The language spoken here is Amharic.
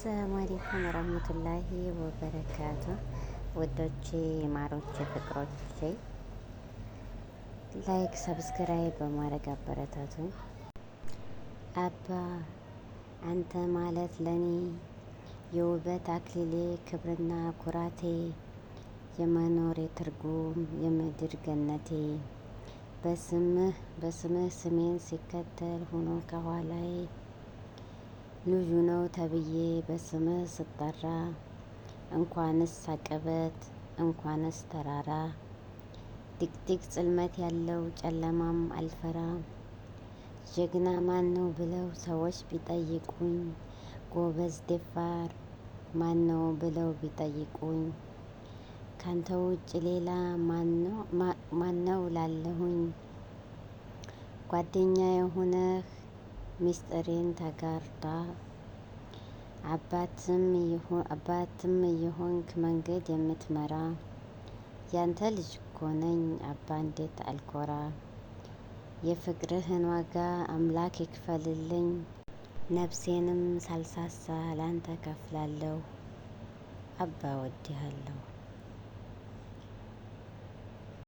አሰላሙ አለይኩም ወራህመቱላሂ ወበረካቱ። ወዶቼ ማሮቼ ፍቅሮቼ like subscribe በማድረግ አበረታቱኝ። አባ አንተ ማለት ለኔ የውበት አክሊሌ ክብርና ኩራቴ የመኖሬ ትርጉም የምድር ገነቴ በስምህ ስሜን ሲከተል ሆኖ ከኋላዬ ልጁ ነው ተብዬ በስምህ ስጠራ እንኳንስ አቀበት እንኳንስ ተራራ ድቅድቅ ጽልመት ያለው ጨለማም አልፈራ። ጀግና ማን ነው ብለው ሰዎች ቢጠይቁኝ፣ ጎበዝ ደፋር ማን ነው ብለው ቢጠይቁኝ፣ ካንተ ውጭ ሌላ ማነው ላለሁኝ። ጓደኛ የሆነህ ሚስጥሬን ተጋርታ አባትም የሆንክ መንገድ የምትመራ ያንተ ልጅ እኮ ነኝ አባ እንዴት አልኮራ። የፍቅርህን ዋጋ አምላክ ይክፈልልኝ። ነፍሴንም ሳልሳሳ ላንተ ከፍላለሁ። አባ ወድሃለሁ።